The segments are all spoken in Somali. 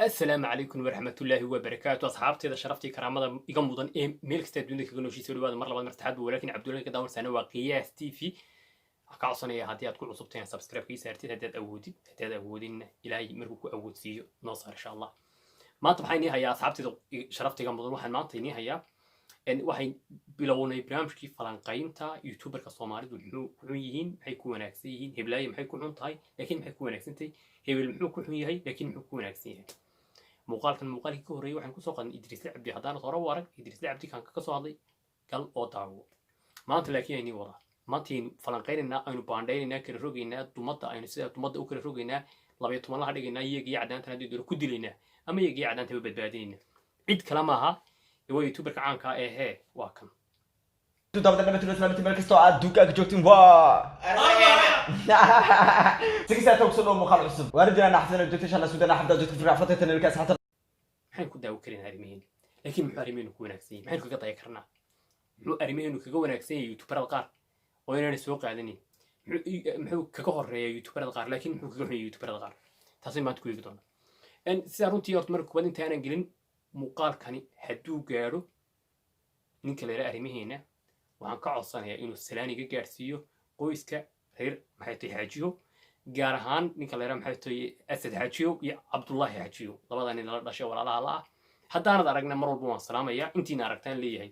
Asalaamu calaykum waraxmatullaahi wabarakaatu. Asxaabteeda sharaftii karaamada iga mudan ee meel kasta adduunyada kaga nooshiisa, dhawaada mar labaad, mar saddexaad ba. Walaakin Cabdullahi ka daawansaana waa Qiyaas TV. Waxaan ka codsanaya haddii aad ku cusubtahay subscribe kii saartid haddii aad awoodid. Haddii aad awoodinna, Ilaahay markuu ku awoodsiiyo noo saar, insha Allah. Maanta maxaa inii hayaa, asxaabteeda sharafta iga mudan? Waxaan maanta inii hayaa, waxay bilownay barnaamijkii falanqaynta youtuberka Soomaalidu. Muxuu ku xun yihiin, maxay ku wanaagsan yihiin? Heblaaye maxay ku xun tahay, laakiin maxay ku wanaagsan tahay? Hebel muxuu ku xun yahay, laakiin muxuu ku wanaagsan yahay? Muuqaalkan muuqaalkii ka horreeyay waxaan kusoo qaadanay Idriisle Cabdi. Haddaanad hore u arag Idriisle Cabdi kan ka soo hadlay, gal oo daawo. Maanta laakiin aynii wadaa, maanta aynu falanqaynaynaa, aynu baandhaynaynaa, kala rogaynaa dumadda, aynu sida dumadda u kala rogaynaa, 12 laha dhigaynaa, iyaga iyo caddaantan haddii doono ku dilaynaa ama iyaga iyo caddaantaba badbaadinaynaa. Cid kale maaha, waa youtuberka caanka ah ee hee waa kan. Dabada dhamatullah islaamti, meel kastoo aad duunkaaga joogtiin, waa sigisaa kusoo dhow muuqaal cusub. Waaridina naxsan joogta, insha Allah suudana xabda joogta firca fatay tanilka asxaabta. Maxaynu ku daawo karin arrimaheena, laakiin muxuu arrimaheenu ku wanaagsan yahay? Maxaynu kaga daya karnaa? Muxuu arrimaheenu kaga wanaagsan yahay youtuberada qaar oo inaanay soo qaadanin? Muxuu kaga horeeya youtuberada qaar, laakiin muxuu kaga xun yahay youtuberada qaar? Taasay maanta ku eegi doonaa. Sidaa runtii horta marka koowaad, intaanan gelin muuqaalkani, hadduu gaadho ninka la yidhaha arrimaheena, waxaan ka codsanayaa inuu salaan iga gaadhsiiyo qoyska reer maxay tahay Xaajiyo, gaar ahaan ninka la yidhaha maxay tahay Asad Xaajiyo iyo Cabdullaahi Xaajiyo, labada nin lala dhashay walaalaha la ah. Haddaanad aragna, mar walba waan salaamayaa. Intiina aragtaan leeyahay,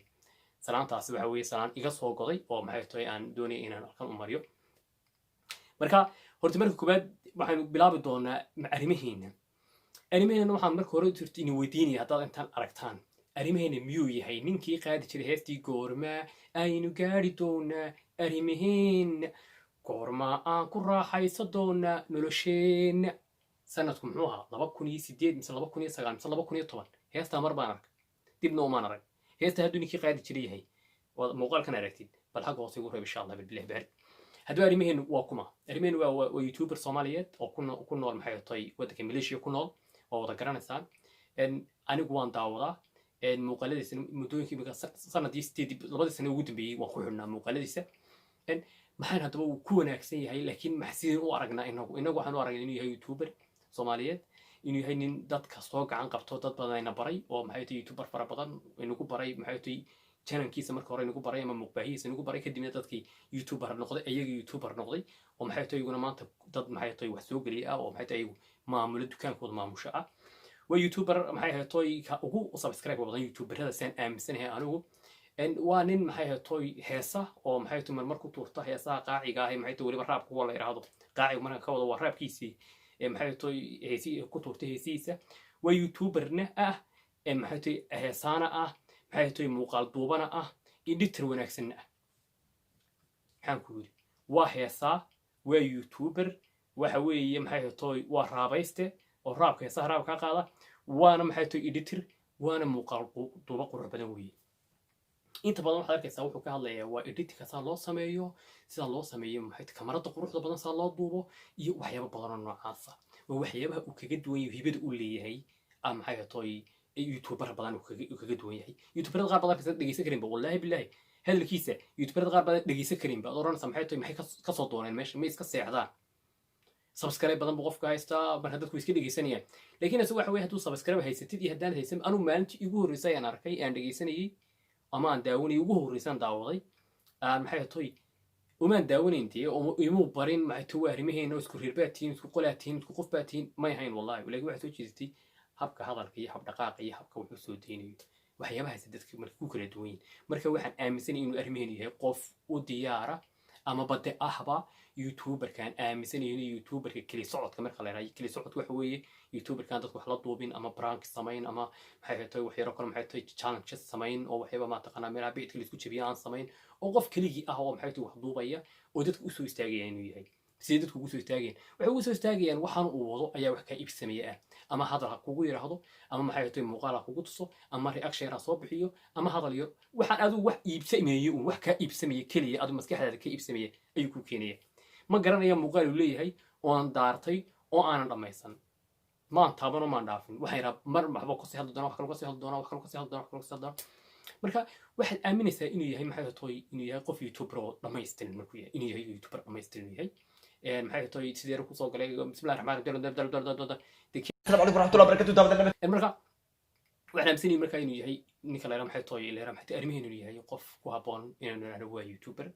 salaantaasi waxa weeye salaan iga soo goday oo maxay tahay aan doonaya inaan halkan u mariyo. Marka horta marka koowaad waxaynu bilaabi doonaa arrimaheena. Arrimaheena waxaan marka hore jirta ina weydiinaya, haddaad intaan aragtaan, arrimaheena miyuu yahay ninkii qaadi jiray heestii "Goormaa aynu gaari doonaa arrimaheena, goormaa aan ku raaxaysan doonaa nolosheenna"? Sanadku muxuu ahaa? 2008 mise 2009 mise 2010? Heestaa mar baan arkay, dibna umaan arag. Heesta hadduu ninkii qaadi jiray yahay, waad muuqaalkan aragtid, bal xagga hoose igu reeb, insha Allah bilbilah baari. Haddaba arrimaheenu waa kuma? Arrimaheenu waa youtuber Soomaaliyeed oo ku nool maxay tahay waddanka Malaysia ku nool. Waa wada garanaysaan. Anigu waan daawadaa muuqaaladiisa muddooyinkii imika sanadii 8, 2dii sano ugu dambeeyey waan ku xidhnaa muuqaaladiisa. Maxaan haddaba uu ku wanaagsan yahay, laakiin max sideen u aragnaa inagu? Inagu waxaan u aragnaa inuu yahay youtuber Soomaaliyeed, inuu yahay nin dadka soo gacan qabto, dad badan ayna baray oo maxay tahay youtuber fara badan inagu baray, maxay tahay channelkiisa marka hore inagu baray ama muuqbaahihiisa inagu baray, kadibna dadkii youtuber noqday, ayaga youtuber noqday oo maxay tahay iyaguna maanta dad maxay tahay wax soo geliya ah oo maxay tahay iyagu maamulo dukaankooda maamusho ah. Waa youtuber maxay ahayd toy ka ugu subscribe badan youtuberada, saan aaminsanahay anigu. Waa nin maxay ahayd toy heesa oo maxay tahay marmar ku tuurta heesaha qaaciga ah, maxay tahay weliba raabka kuwa la yidhaahdo. Qaaciga markaan ka wado waa raabkiisii ee maxay tahay heesi ku tuurtay heesihiisa. Waa youtuberna ah ee maxay tahay heesaana ah, maxay tahay muuqaal duubana ah, editor wanaagsanna ah. Maxaan ku yidhi? Waa heesaa, waa youtuber, waxa weeye maxay tahay waa raabayste oo raabka heesaha raabka ka qaada, waana maxay tahay editor, waana muuqaal duuba qurux badan weeye. Inta badan waxaad arkaysaa wuxuu ka hadlayaa waa editingka saa loo sameeyo, sida loo sameeyo maxay tahay kamarada quruxda badan saa loo duubo iyo waxyaabo badan oo noocaasa. Waa waxyaabaha uu kaga duwan yahay, hibada uu leeyahay ah, maxay tahay youtuber badan uu kaga duwan yahay. Youtuberada qaar badan arkaysa dhegeysan karinba, wallaahi bilaahi, hadalkiisa youtuberada qaar badan dhegeysan karinba. Ad oranaysaa maxay tahay, maxay ka soo dooneen meesha? Ma iska seexdaan? Subscribe badan buu qofka haystaa, marka dadku iska dhegeysanayaan. Laakiin isagu waxa weye hadduu subscribe haysatid iyo haddaanad haysan, anuu maalintii igu horreysay aan arkay, aan dhegeysanayay ama aan daawanayay, ugu horreysaan daawaday, aan maxay tahay umaan daawanayn dee oo imuu barin maxay tahay waa arrimaheena oo isku reer baa tihiin, isku qolaa tihiin, isku qof baa tihiin, may ahayn wallahi. Laakiin waxay soo jeesatay habka hadalka iyo hab dhaqaaqa iyo habka wuxuu soo deynayo. Waxyaabahaas dadka marka ku kala duwan yihin. Marka waxaan aaminsanay inuu arrimaheenu yahay qof u diyaara ama bade ahba youtuberkaan aaminsanay inuu youtuberka keli socodka. Marka la yidhahdo keli socodka, waxa weeye youtuberkan dadka wax la duubin ama prank samayn ama maxay tahay waxyaro kale, maxay tahay challenges samayn oo waxyaaba maataqanaa meelaha beedka laisku jabiya aan samayn, oo qof keligii ah oo maxay tahay wax duubaya oo dadka usoo istaagaya inuu yahay. Sidee dadku ugu soo istaagayaan? Waxay ugu soo istaagayaan waxaan uu wado ayaa wax kaa iibsamaya ah, ama hadal ha kugu yidhaahdo, ama maxay tahay muuqaal ha kugu tuso, ama reaction ha soo bixiyo, ama hadal yar. Waxaan adigu wax iibsamaye uun, wax kaa iibsamaya keliya, adigu maskaxdaada ka iibsamaya ayuu ku keenaya. Ma garanaya muuqaal uu leeyahay oonan daartay oo aanan dhammaysan, maan taabano, maan dhaafin. Waxaan yidhaha mar waxba kasii hadli doona, wax kale kasii hadli doona, wax kale kasii hadli doona, wax kale kasii hadli doona. Marka waxaad aaminaysaa inuu yahay maxay tahay inuu yahay qof youtuber oo dhammaystiran. Markuu yahay inuu yahay youtuber dhammaystiran inuu yahay, maxay tahay sidee kusoo galay? Bismillahi raxmaan raxiim. السلام عليكم ورحمة الله وبركاته. دابا Marka waxaan aaminsanayay marka inuu yahay ninka la maxay tooy la maxay arrimaheenu, inuu yahay qof ku habboon inaynu nidhahno waa youtuber,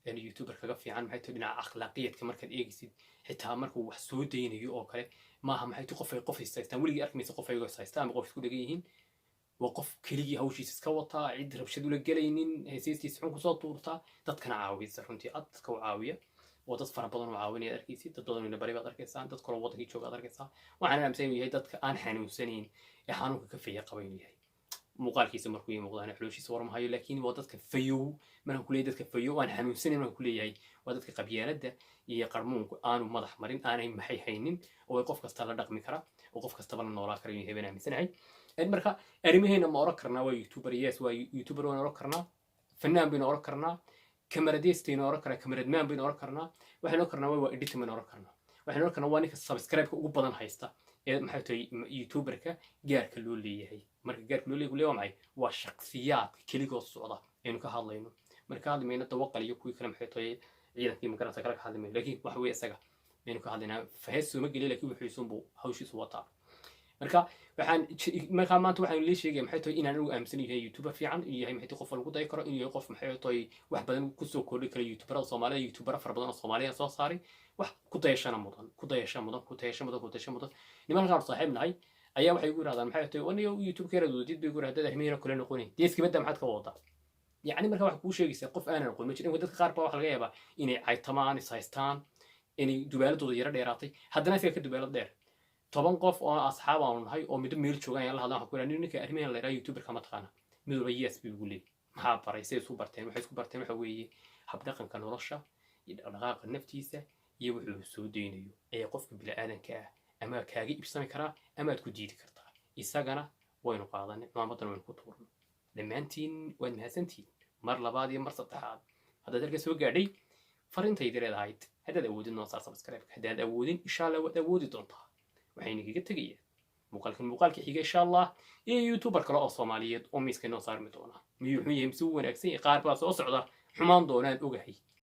yani youtuber kaga fiican maxay tahay dhinaca akhlaaqiyadka markaad eegaysid. Xitaa markuu wax soo daynayo oo kale maaha maxay tahay qof ay qof is haystaan. Weligii arki qof ay is haystaan ama qof isku dhegan yihiin. Waa qof keligii hawshiisa iska wataa, cid rabshad ula gelaynin, heesaystiisa xun kusoo tuurtaa, dadkana caawisa. Runtii aad dadka u caawiya oo dad fara badan oo caawinaya ad arkaysid, dad badan oo ina bari baad arkaysaan, dad kaloo waddankii jooga ad arkaysaa. Waxaan aaminsan inuu yahay dadka aan xanuunsanayn ee xanuunka ka faya qaba inuu yahay. Muuqaalkiisa markuu ii muuqdaan xolooshiisa warmahayo, laakiin waa dadka fayow. Markaan kuleeyahay dadka fayow aan xanuunsanayn, markaan kuleeyahay waa dadka qabyaaladda iyo qarmuunku aanu madax marin, aanay maxay haynin, oo qof kasta la dhaqmi kara oo qof kastaba la noolaa kara inuu yahay baan aaminsanahay. Marka arrimaheena ma oran karnaa waa youtuber? Yes, waa youtuber waan oran karnaa, fanaan baynu oran karnaa, kamaradestaynu oran karnaa, kamaradmaan baynu oran karnaa, waxaynu oran karnaa waa editor baynu oran karnaa, waxaynu oran karnaa waa ninka subscribe-ka ugu badan haysta ee maxay tahay youtuberka gaarka loo leeyahay. Marka gaarka loo leeyahay waa maxay? Waa shakhsiyaadka keligood socda aynu ka hadlayno. Marka ka hadli mayno dawaqal iyo kuwii kale, maxay tahay ciidankii magaranta kale ka hadli mayno, laakiin waxa weeye isaga baynu ka hadlaynaa. Fahees sooma geliya, laakiin wuxuusunbuu hawshiisu wataa. Marka waxaan markaa maanta waxaan lee sheegaya maxay tahay inaan anigu aaminsan yahay youtuber fiican inuu yahay, maxay tahay qof lagu dayi karo inuu yahay, qof maxay tahay wax badan kusoo kordhi kara youtuberada Soomaalida. Youtubera fara badan oo Soomaaliya soo saaray, wax ku dayashana mudan, ku dayasha mudan, ku dayasha mudan, ku dayasha mudan. Nimankaan saaxiib nahay ayaa waxay igu yidhahdaan maxay tahay aniga youtube ka wadid bay igu yidhahdaan, arrimaheena kale noqonayn dee iskabadda maxaad ka wadaa? Yacni marka waxay kuu sheegaysaa qof aanan aqoon ma jirin. Dadka qaar baa waxa laga yaabaa inay caytamaan, is haystaan, inay dubaaladooda yaro dheeraatay, haddana isaga ka dubaalad dheer. 10 qof oo asxaab aanu nahay oo middo meel joogaan ayaan la hadlaan, waxaan ku idhaha ninka arrimahan la yidhaha youtuberka ma taqaana? Mid walba yes buu igu leeyahy. Maxaa baray? Say isku barteen? Waxay isku barteen waxa weeye habdhaqanka nolosha iyo dhaqdhaqaaqa naftiisa iyo wuxuu soo daynayo ayaa qofka bini'aadanka ah ama kaaga ibsami karaa ama aad ku diidi kartaa. Isagana waynu qaadanay, cumaamadana waynu ku tuurnay. Dhammaantiin waad mahadsantihiin mar labaad iyo mar saddexaad. Haddaad halka soo gaadhay, farintaydi leedahayd, haddaad awoodin noo saar subscribe, haddaad awoodin insha Allah waad awoodi doontaa. Waxayna kaga tegayaa muuqaalkan muuqaalka xiga insha Allah iyo youtuber kale oo Soomaaliyeed oo miiska inoo saarmi doona. Miyuu xun yahay mise wuu wanaagsan yahay? Qaar baa soo socda xumaan doonaan ogahay.